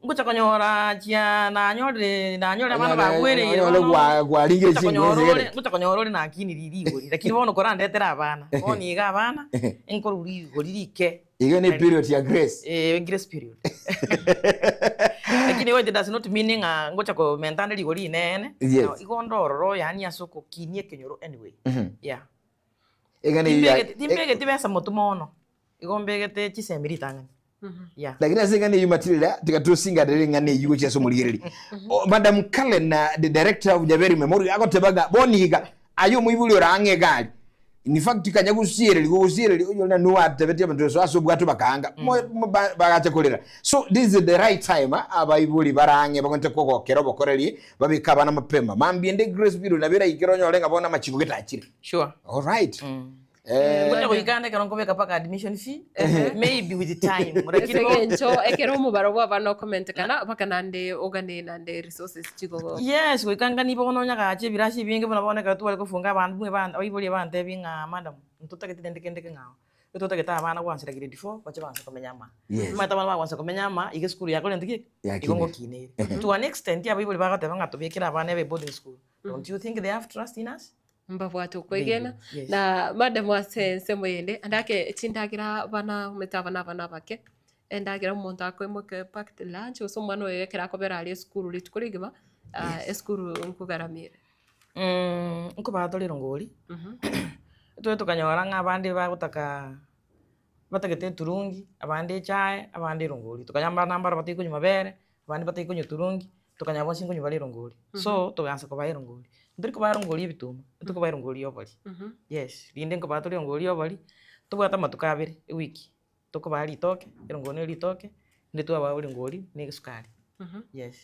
Ngocha konyora chia nanyorire nanyorire abana bagwereire Onyore bono, gwaringire ngocha konyora chinguru ore ngocha konyora ore nakiniri rigori, lakini bono korandetere abana, bono iga abana, nkorwa rigori rike. Igo ne period ya grace. Eh, grace period. Lakini igo it does not mean ng'a ngocha komenta ande rigori rineene, Yes. igo ndororo yaani ase okokinia ekenyoro anyway, yeah. Eng'ana eyio ya- Timbegeti timbegeti besa motwe mono, igo mbegete chisemi ritang'ani. Yeah. Lakini ase eng'ana eyio Matilda, tiga tosinganere eng'ana eyio gochia ase omorigereria. O, Madam Cullen, the director of Nyaberi Memorial, agoteba ng'a bono iga, aye omoibori ore ang'e egari, in fact kanya gosiereria gogosiereria oyo na nigo atebetie abanto bonsi ase obwato bakaanga, mo- mo- ba- bagacha korera. So this is the right time ah, abaibori bare ang'e bagote kogokera obokoreri, babeke abana mapema. Mambia ende grace period nabo eraikere onyore ng'a bono amachiko gete achire. Sure. Alright. Eh, Ngocha goika ande ekero nkobeka mpaka admission fee, maybe with time, lakini Ase bo- eng'encho ekero omobaro bwa abana okomentekana mpaka naende ogane naende resources chigogo Yes, goika ngani bono onyagache ebirasi ebinge buna bono ekero tware kofunga abanto buna ba abaibori bantebi ng'a madam, ntotagete rende kende keng'ao, etotagete abana gwansera grade four bache baanse komenya ama. Yes. Omanyete abana bagwansa komenya ama, iga esukuru yakorente ki? Yakinire. Igo ngokinere. To an extent abaibori bagoteba ng'a tobekere abana ebe boarding school, don't you think they have trust in us? Mbabwate okwegena, Yes. na madam ase ensemo eyende, ande ake chindagera abana omanyete aba nabana abake, endagera omonto akoimoka packed lunch gose omwana oyo ekero akobera aria esukuru rituko rigima, esukuru nkogaramia ere. Nkobaa tore erongori, tore tokanyora ng'a abande bagotaka batagete eturungi, abande echae, abande erongori. Tokanyora abana mbaro batari konywa mabere, abande batari konywa eturungi, tokanyora bonsi nkonywa bare erongori. So, togaansa kobaa erongori. Ntori kobaa erongori ya ebituma, ntokobaa erongori ya obori, yes. Rinde nkobaa tore erongori ya obori, tobwate amatuko abere ewiki, tokobaa ritoke, erongori na eritoke, rinde twabaa erongori na egesukari, yes.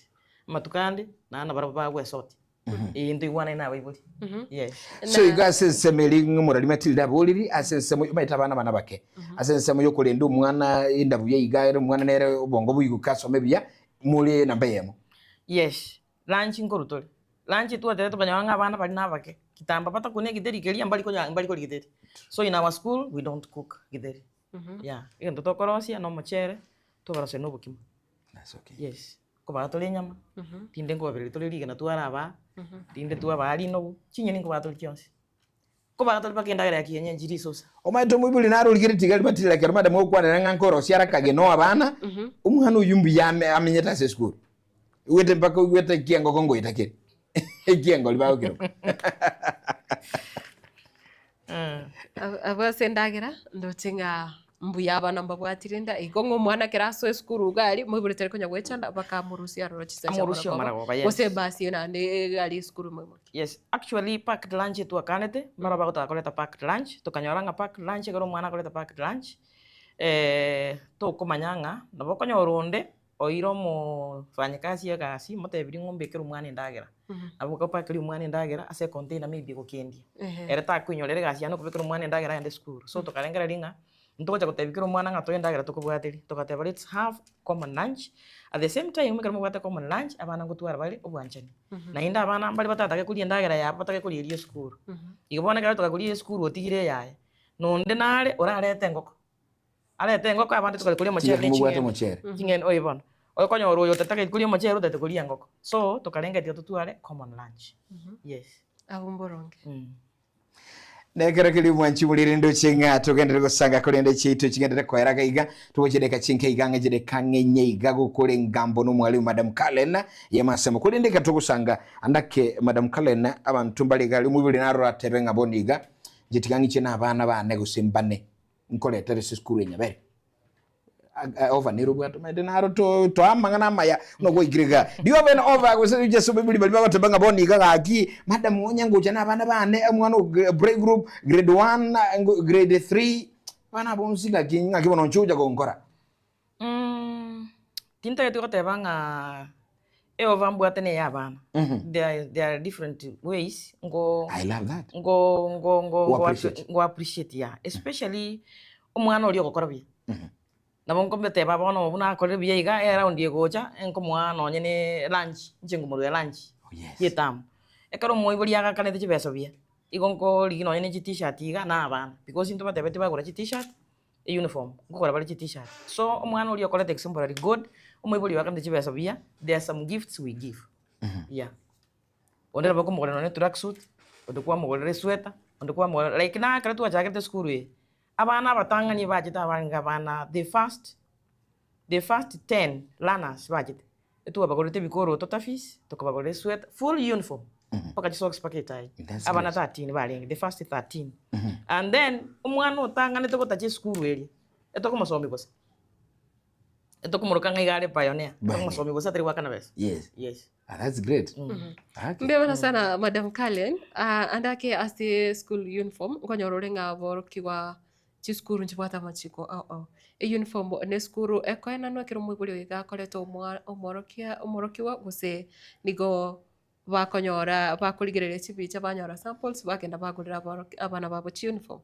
Amatuko ande, naende nabarabwo bagwesoti, eh ntoigwanaine na abaibori, yes. So igo ase ensemo eria ng'a omorari Matilda aboriri, ase ensemo omanyete abana bana abake, ase ensemo ya okorenda omwana enda buya iga ere omwana nere obongo boiguke asome buya, more namba eyemo. Yes, lunch nkorwa tore, lunch twatebete tokanyora ng'a abana baria nabake, kitambo batakuna egitheri keria mbari konya mbari koria githeri. So in our school we don't cook githeri, yeah, egento tokorosia na omochere, twabaroseria na obokima, That's okay. yes. Nkobaa tore enyama, rinde nkobabereria tore rigena twarabaa, rinde twabaa rinogu, chinyeni nkobaa tore chionsi. Nkobaa tore mpaka endagera ya kienyeji risosa. Omanyete omoibori nare origeretie iga ribatirire ekero madam ogokwanera ng'a nkorosia arakage noa abana, omwana oyio mbuya ame amenyete ase esukuru. Oigwete mpaka oigwete ekiengoko ngoita kere, ekiengori bagokeroka. Abwo ase endagera, ndoche ng'a mbuya abana mbabwati rende igo ng'a omwana ekero asoa esukuru iga aria, moibori tari konya goechanda bakamorusia aroro chinsa chia Amorusie marogoba, marogoba, yes. gose ebasi naende iga aria esukuru moimokia. Yes, actually packed lunch etwakanete, mbaro bagotaka koreta packed lunch, tokanyora ng'a packed lunch ekero omwana akoreta packed lunch, tokomanya ng'a nabo okonyora onde Oire omofanyakazi egasi, omotebirie ng'a ombekere omwana endagera. Nabo okopakeri omwana endagera ase econtainer maybe egokendia. Ere takoinyorera egasi yaye nokobekera omwana endagera agende esukuru. So tokarengereria ng'a, ntogocha gotebia kera omwana ng'a toe endagera tokobwateria. Togateba let's have common lunch, at the same time ekero mobwate common lunch, abana ngotwara bare obwanchani. Naende abana mbare batatake koria endagera yabo batake koria eria esukuru. Igo bono ekero tokakoria esukuru otigire eyaye, nonde nare orarete engoko. Arete engoko abande tokare koria omochere ne Mobwate ching'ende. omochere. Ching'ende oye bono. Okonyora oyo otatageti koria omochere otagete koria engoko. So, tokarenga tiga totware common lunch. Yes. Abwo mboronge. Nekero keria omwanchi bori rende oche ng'a togenderere gosanga korende chiaito chigenderere koera iga iga togochia dakika chinke iga ang'e chidakika ang'e inye iga gokore engambo na omwalimu Madam Karen y'amasemo korende ekero togosanga ande ake Madam Karen abanto mbare iga aria omoibori narore atebe ng'a bono iga inche tiga ng'iche na abana bane gose mbane nkoretere ase esukuru enyabere. Over nere obwate omanyete naro to toa amang'ana amaya buna gwaikire igaa. Rigo bene over gose Jesu bibiri baria bagoteba ng'a bono iga gaki, madam onye ngocha na abana bane omwana o play group, grade one, grade three, abana aba bonsi ng'aki ng'aki bono inche ogocha gonkora. Tintageti goteba ng'a eofa mbwate na eya abana. There there are different ways nko I love that. nko nko nko Go appreciate. nko appreciate yeah. Especially omwana oria ogokora buya. Nabo nkomoteba bono buna akorire buya iga eround egocha nkomoa nonye ne lunch, inche nkomorwera lunch Oh yes. ya etamu. Ekero omoibori agakanete chibesa buya, igo nkorigia nonye ne chi t-shirt iga na abana because intwe batebetie bagora chi t-shirt. Euniform, nkogora bare chi-t-shirt. So omwana oria okorete exemplary good, omoibori oye akanete chibesa buya, there are some gifts we give. Yeah. Onde nabo okomogorera nonye track suit, onde kwamogorera esweater, onde kwamogorera like na ekero twachakerete esukuru eye, abana abatang'ani bachete abange abana the first, the first ten learners bachete, etwabagorerete ebikoroto tafis, tokabagorera esweater, full uniform. Mpaka chisocks mpaka etai. That's Abana great. 13 barenge, the first 13. And then, omwana otang'anete gotacha esukuru eria, etokomosomia bosa. Etokomoroka ng'a iga are pioneer, Pioneer. etokomosomia bosa atari goakana besa. Yes. Yes. Ah, that's great. Okay. Mbuya mono sana Madam Kalen, ah, ande ake ase school uniform, nkonyora ore ng'a aborokigwa chisukuru nchibwate amachiko ao ao. Euniform na esukuru ekoenanwa ekero omoibori oyo iga akoreta omwa omworokia omworokigwa gose nigo bakonyora bakorigereria chibicha banyora samples bagenda bagorera aboroki abana babo chiuniform.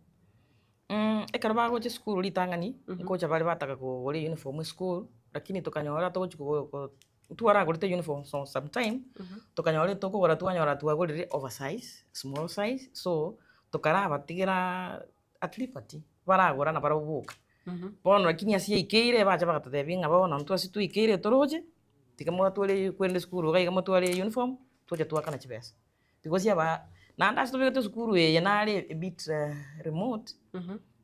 Ekero bagocha esukuru ritang'ani, nkocha bare bataka kogora euniform esukuru, lakini tokanyora togochi ko ko ntwaragorete uniform for some time, tokanyora tokogora twanyora twagorire oversize, small size, so tokarabatigera at liberty, baragora nabarabwo boka. Bono lakini ase yaikeire bacha bagatotebia ng'a bono intwe ase twaikeire toroche, tiga mwatware kwenda esukuru iga iga motware uniform, toche twakana chibesa. Because aba naende ase tobegete esukuru eye nare a bit remote,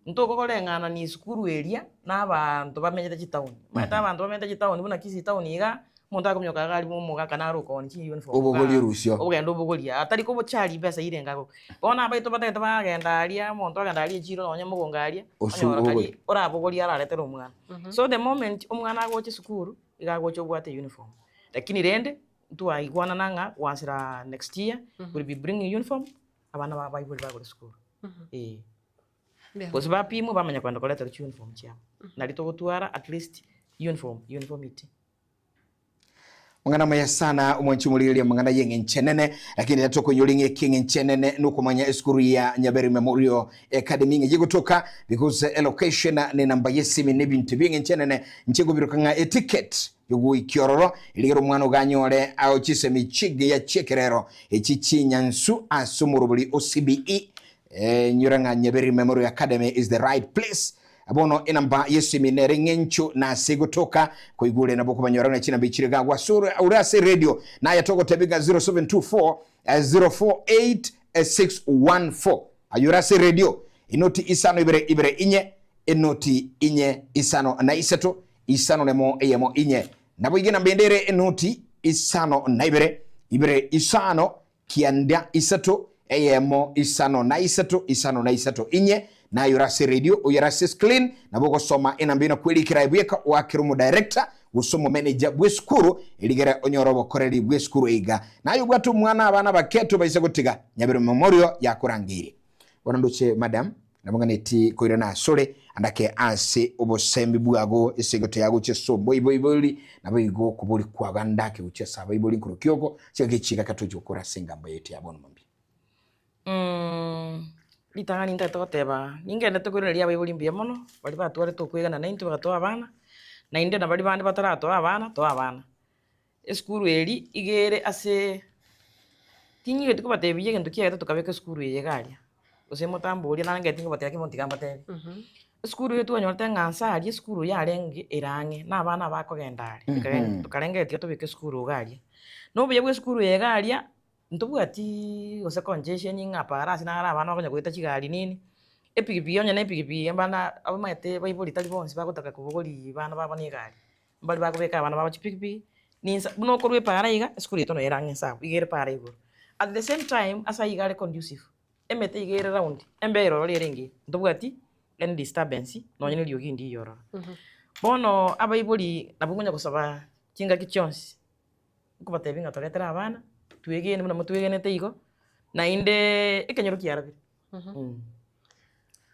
ntokokoreng'anania esukuru eria na abanto bamenyete chitaoni. Omanyete abanto bamenyete chitaoni buna Kisii town igaa, omonto akominyoka iga aria omogaka naro okooni chiuniform Obogorie igaa, orusio. ogende obogorie atari kobocharia besa irenge agwo. Bono abaito batagete bagenda aria, omonto agenda aria echiro nonye mogongo aria, Osu onyora obogorie. kari orabogorie araretere omwana. So the moment omwana agocha esukuru, iga agocha obwate uniform. Lakini rende, ntwaigwanana ng'a goanchera next year, we'll be bringing uniform, abana ba baibori bagore esukuru, eh. Gose bapimwe bamanya kogenda koreterwa chiuniform chiabo, nari togotwara at least uniform, uniformity. Mang'ana amaya sana omwanchi omorigereria amang'ana y'eng'encho enene lakini riria tokoinyora ng'a eki eng'encho enene nokomanya esukuru ya Nyaberi Memorial Academy ng'a egotoka because elocation na enamba y'esimi na ebinto bi'eng'encho enene inche nkobiroka ng'a eticket yogoikia ororo erigere omwana oganyore ao chisemi chigiya chi'ekerero echi chinyansu ase omorobori o CBE Inyora ng'a Nyaberi Memorial Academy is the right place. Bono enamba y'esimi nere eng'encho na ase egotoka koigure nabo okobanyora ng'a chinamba echire gagwa ase ore ore ase radio naye togotebi ng'a 0724 048 614 aye ore ase radio enoti isano ibere ibere inye enoti inye isano na isato isano nemo eyemo inye nabo iga enamba ende ere enoti isano na ibere ibere isano Kianda isato, eyemo, isano na isato, isano na isato, inye, naye ore ase radio, oyore ase screen, nabo ogosoma enamba eye na kwerikera aye bweka, oakere omodirector gose omomanager bw'esukuru, erigere onyore obokoreri bw'esukuru eiga. Naye obwate omwana abana abake tobaisa gotiga, Nyabere Memorial yakorangeire. Bono ndoche madam, nabo ng'aneti koirana asore, andake ase obosembi bwago, esegeto yago gochia ase oboiboibori, naboigo okobori kwago andake gochia ase abaibori nkorokia oko, chingaki echi gaka tochi gokora ase engambo yaito ya bono mambia. Ritang'ani ntagete goteba, ningendete koiraneria abaibori mbuya mono, baria batwarete okoegena naintwe bagatoa abana, naende na baria bande bataratoa abana, toa abana. Esukuru eri iga ere ase tinyigeti kobatebia egento kiaye tokabeka esukuru eye iga aria, gose motamborie naende ngeti nkobatebia ki bono tiga mbatebie. Esukuru eye twanyorete ng'a nse aria esukuru yarenge ere ang'e na abana bakogenda are, ekagenda tokarengereria tiga tobeke esukuru iga aria. Na obuya bwa esukuru eye iga aria, ntobwatiiii gose congestion ng'a para ase naro abana bakonya goeta chigari nini, epikipiki onye na epikipiki abana abamaete baibori tari bonsi bagotaka kobogoria bana babo na egari. Mbaria bakobeka abana babo chipikipiki, ninsa buna okorwa epaara iga, esukuru yaito noyo ere ang'e inse abwo, iga ere paara igoro. At the same time, ase ayio iga are conducive, emete iga ere round, embeo ere ororo ere engiya, ntobwati any disturbance, nonye na eriogi ndiiyo ororo. Bono abaibori nabwo nkonya gosaba chingaki chionsi, nkobatebia ng'a toretere abana, twegene buna motwegenete igo, naende ekenyoro kiarabire.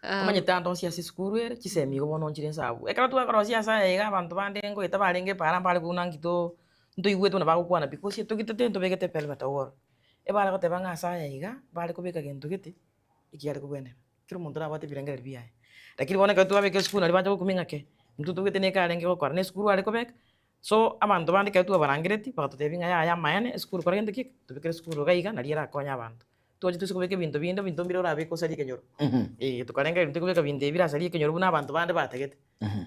Omanyete ande onsi ase esukuru ere, chisemi igo bono nchire nse abwo. Ekero twakorosia ase aya iga abanto bande ngoeta barenge epaara mbare buna nki to ntoigwete buna bagokwana pi, gose togitete ntobegete perimeter wall. Ebare goteba ng'a ase aya iga, bare kobeka gento gete, ekiare kobwenera. Kera omonto nabwate ebirengererio biaye. Lakini bono ekero twabeka esukuru naria bacha gokumia ng'a kei, intwe tobwate neke arenge gokora, na esukuru are kobeka, So, abanto bande ekero twabarangeretie, bagatotebia ng'a yaya amaene, esukuru kora gento ki eke, tobekere esukuru iga iga, naria erakonye abanto. Toche toise kobeka ebinto binde, ebinto mbire orabeke osarie ekenyoro. Eh, tokarengereria intwe kobeka binto ebi birasarie ekenyoro buna abanto bande batagete.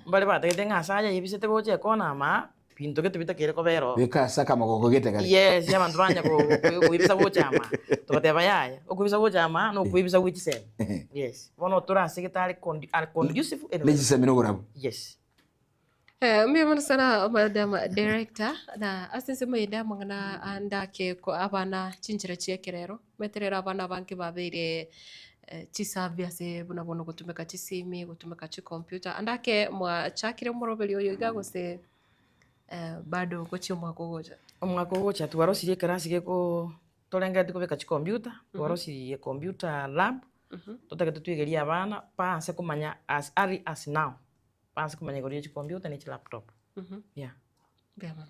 Mbare batagete ng'a ase aya yebisete gocha ekona ama, binto gete bitakeire kobera oo. Beka ase akamogoko gete kare. Yes, abanto banya ko- ko- koibisa gocha ama, togateba yaya, okoibisa gocha ama, na okoibisa gwe chisemi. Yes, bono tore ase gete are condi are conducive Ne chisemi na oborabu. Yes. Mbuya mono sana madam director, na ase ensemo eye ndamang'ana ande ake ko abana chinchera chia ekerero, omanyete rero abana abange babeire chisabi ase buna bono gotumeka chisimi, gotumeka chicomputer, ande ake mwachakire omoroberi oyo iga gose bado gochia omwaka ogocha? Omwaka ogocha twarosirie ekerasi gekoo torengereti kobeka chicomputer, twarosirie ecomputer lab, totagete twegerie abana baanse komanya as early as now. Baanse komanya igoro ye chicomputer ne chilaptop. Yeah. Mbuya mono.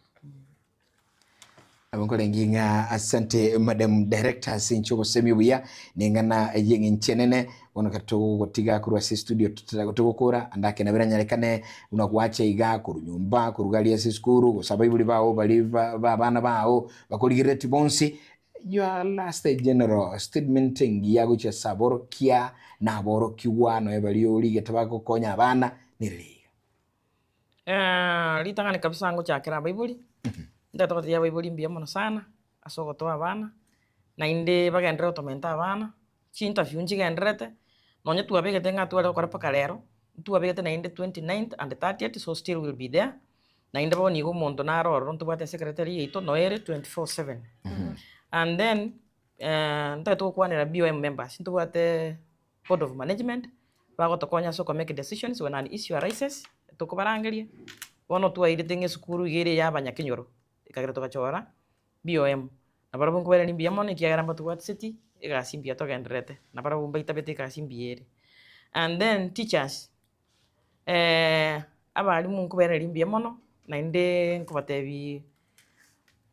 Nabo nkorenge ng'a asante madam director ase inche obosemi obuya neng'ana y'eng'encho enene bono ekero togotiga korwa ase estudio totara togokora ande ake nabo eranyarekane buna gwacha iga korwa nyomba korwa aria ase esukuru gose abaibori bao baria ba ba abana bao bakorigereretie bonsi your last general statement engiya gochia ase aborokia na aborokigwa nonya baria origete bagokonya abana nere iga. Ritang'ani kabisa ngochakera abaibori, ntagete gotebia abaibori mbuya mono sana ase ogotoa abana, naende bagenderere gotomenta abana, chinterview nchigendererete, nonye twabegete ng'a tware gokora mpaka rero, ntwabegete naende 29th and 30th so still will be there, naende bono iga omonto naro ororo ntobwate esecretary yaito noyo ere 24/7. And then, ntagete gokwanera BOM members, ntobwate board of management, bagotokonya ase okomake decisions when an issue arises, tokobarangeria, bono twairete ng'a esukuru iga ere eya abanyakenyoro, ekagera togachora BOM. Nabarabwo nkobairaneria mbuya mono ekiagera mbatobwatiseti egasi mbuya togendererete, nabarabwo mbaitabete egasi mbuya ere. And then teachers, abalimu nkobairaneria mbuya mono, naende nkobatebia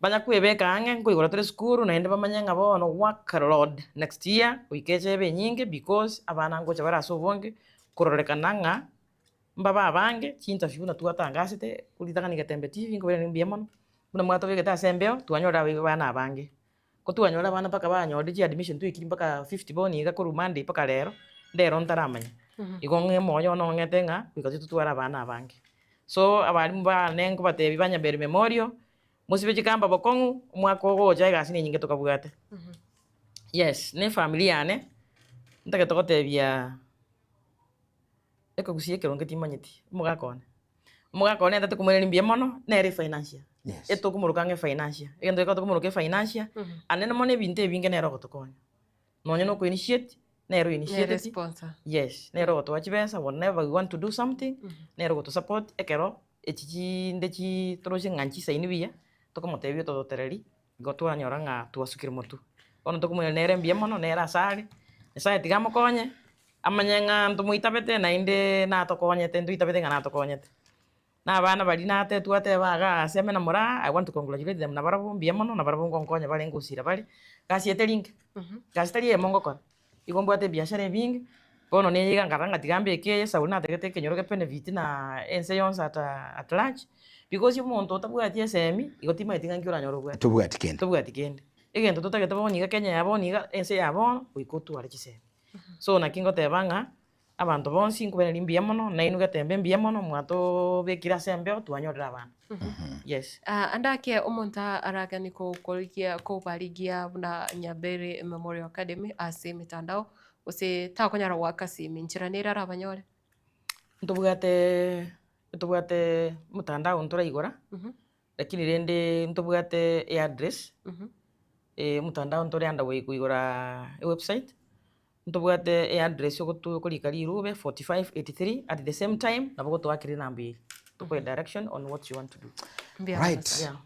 banya kwebeka ang'e nkoigora tore esukuru naende bamanye ng'a bono work load next year goika eche ebe enyinge because abana ngocha bare ase obonge kororekana ng'a mbabe abange chinterview buna twatangasete ritang'ani Getembe TV nkobairaneria mbuya mono buna mwatobegete ase embeo twanyorire abana abange. Ko twanyora abana mpaka banyorire chiadmission twaikire mpaka 50 bono iga korwa Monday mpaka rero, ndero ntaramanya. Igo ng'a omoyo one ong'ete ng'a goika totware abana abange. So abalimu bane nkobatebia ba Nyaberi Memorial, mosibe chikamba bokong'u, omwaka ogocha egasi nenyinge tokabwate. Yes, na efamiri yane, ntagete gotebia ekegusii ekeronge timanyeti, omogaka one. Omogaka one ntagete komoiraneria mbuya mono, nere efinancier, Yes. etokomoroka ng'a efinancier, egento gekogera tokomoroka efinancier, ande mono ebinto ebinge nere ogotokonya. Nonye na okoinitiate, nere Nere oinitiateti, sponsor. yes, nere ogotoa chibesa whenever we want to do something, nere ogotosupport ekero echi chinde chii toroche ng'a nchisaini buya, tokomotebia otototereri, igo twanyora ng'a twasukire motwe. Bono tokomoiraneria nere mbuya mono, nere ase are, Nyasaye tiga amokonye, amanye ng'a ntomoitabete naende natokonyete ntoitabete ng'a natokonyete. Na abana baria natetwe ateba igaa ase ime na moraa, I want to congratulate them nabarabwo mbuya mono, nabarabwo ngonkonya bare ngosira bare, gasi eye teri nke, gasi tari eyemo ngokora, igo mbwate ebiashara ebinge, bono neye iga nkarora ng'a tiga mbeke eye esauri natagete ekenyoro ge benefit na ense yonsi at at large, because omonto otabwati esemi, igo timanyeti ng'a nki oranyore obwate. Tobwati kende. Tobwati kende. Egento totagete bono iga Kenya ya bono iga, ense ya bono, goika otware chisemi. So naki ngoteba ng'a, abanto bonsi nkobairaneria mbuya mono, nainwe getembe mbuya mono mwatobekire ase embeo twanyorire abana. Yes. Ah, ande ake omonto araganie korigia kobarigia buna Nyaberi Memorial Academy ase emetandao gose takonyara goaka simi nchera nere arabanyore? Ntobwate ntobwate omotandao ntoraigora, lakini rende ntobwate eaddress, omotandao ntore under way koigora ewebsite, ntobwate eaddress ogotu okorika rirube 4583 at the same time nabo ogotoakera enamba eye, tokoe direction on what you want to do. Mbuya mono Right. sana. Yeah.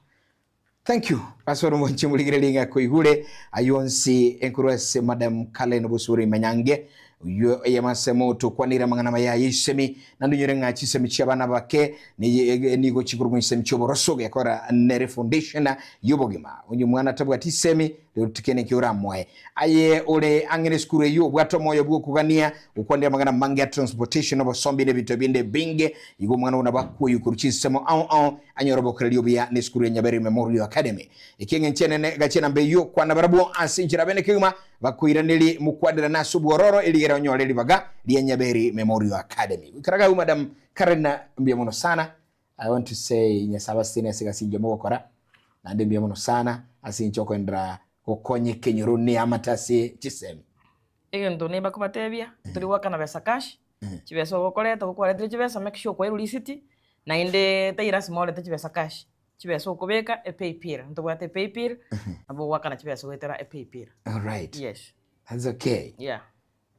Thank you. Ase ore omonche morigererie ng'a koigure ayio onsi enkorwa ase Madam Kalen Bosibori Manyange oyio eyemo ase motokwanire amang'ana maya aye isemi naende onyore ng'a chisemi chia abana bake nigo chikorwa isemi chi'oboroso gekora nere foundation y'obogima onye omwana tabwati isemi rero tikene eki oramoe aye ore ang'e nesukuru eyio obwate omoyo bw'okogania gokwanera amang'ana amange ya transportation obosombi na ebinto binde ebinge igo omwana oo nabo akwoywe korwa chinsemo ao ao anyore obokoreri obuya nesukuru ya Nyaberi Memorial Academy. Eki eng'encho enene gachia namba eyio kwana barabwo ase enchera bene kegima bakoiraneri mokwanerane ase obwororo erigere onyore ribaga ria Nyaberi Memorial Academy. Goikera gau Madam Karen mbuya mono sana. I want to say Nyasaye abasesenie ase egasi engiya mogokora naende mbuya mono sana ase eng'encho okoenderera gokonya ekenyoro ne amate ase chisemi. Egento neba kobatebia, tori goakana besa cash, chibesa ogokoreta, gokwaretire chibesa make sure kwairwe risiti. Naende tai lasima orete chibesa cash, chibesa okobeka epaybill, ntobwate epaybill, nabo ogoakana chibesa goetera epaybill. Alright. Yes. That's okay. Yeah.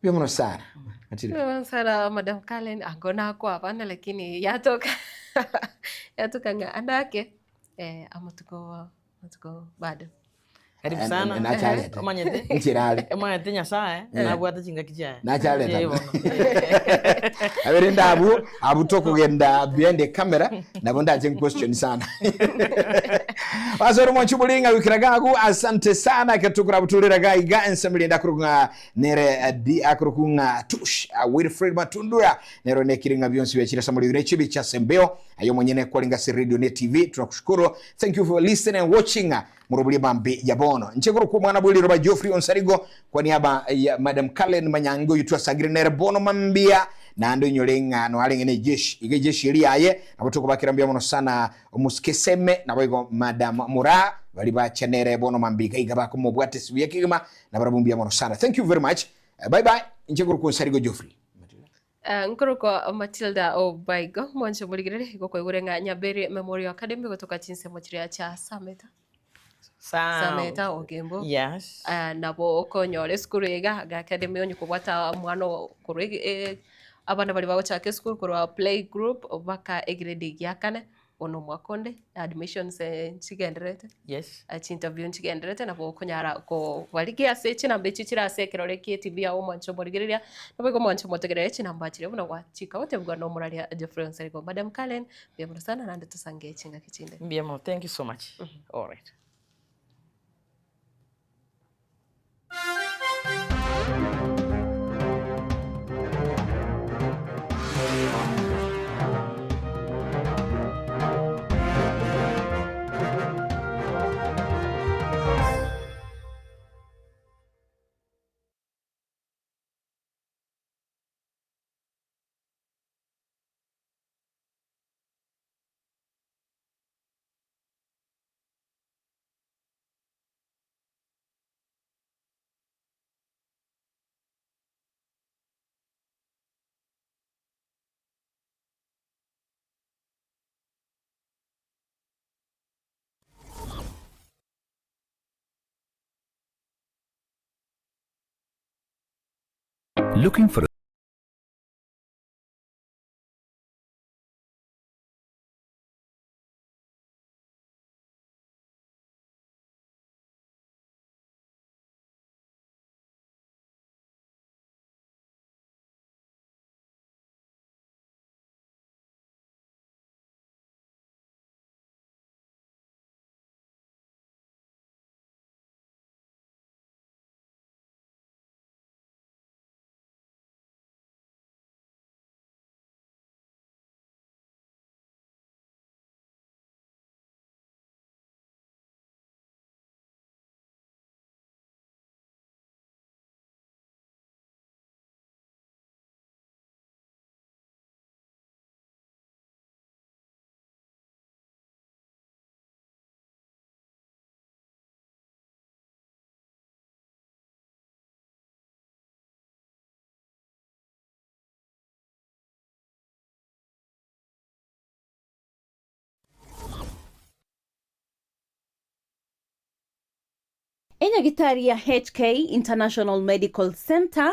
Mbuya mono sana. Matilda. Mbuya sana Madam Karen, ango nakwa abana lakini yatoka yatoka ng'a andake eh, amatuko amatuko bado. Karibu En- sana. en- nacharete. Omanyete. Nchirare. Omanyete Nyasaye nabwate chingaki chiaye. Nachareta. Eh, bono. Aberende abwo abwo tokogenda behind the camera nabo ndache question sana. Basore mwanchi bulinga wikira gagu asante sana ketukura buturira gaiga ensemble ndakurunga nere di akurukunga tush Wilfred Matundura nero nekiringa byonsi byachira samuli ne chibi cha sembeo ayo mwenyene kwalinga si radio ne TV tunakushukuru thank you for listening and watching murubuli bambi ya bono nchekuru ku mwana bwili roba Geoffrey Onsarigo kwa niaba ya Madam Kalen Manyango yutwa sagire nere bono mambia na ando nyolenga no alenge ne jeshi ige jeshi ili aye nabo tukubakira mbia mono sana omusikeseme nabo igo Madam Mura bali bachanere bono mambika iga bakumubwate sibuya kigima na barabumbia mono sana thank you very much bye bye nchekuru ku Onsarigo Geoffrey Nkorokwa Matilda Obaigo mwanche morigerere gokoigure ng'a Nyaberi Memorial Academy gotoka chinsemo chiria chia Sameta Sameta Ogembo Yes. Nabo okonyora esukuru iga ga academy onye kobwata omwana oo korwa abana baria bagochaka esukuru korwa play group mpaka egrade ya kane bono omwaka onde admissions nchigendererete. Yes. Chinterview nchigendererete nabo okonyara kobarigia ase chinamba echio chire ase ekerore kie TV yao omwanche omorigereria, nabo igo omwanche omotegerere chinamba chiria buna gwachika gotebigwa na omoraria Geoffrey Onsarigo. Madam Karen, mbuya mono sana naende tosange chingaki chinde. Mbuya mono, thank you so much. Alright. Looking for Enyagitari ya HK International Medical Center.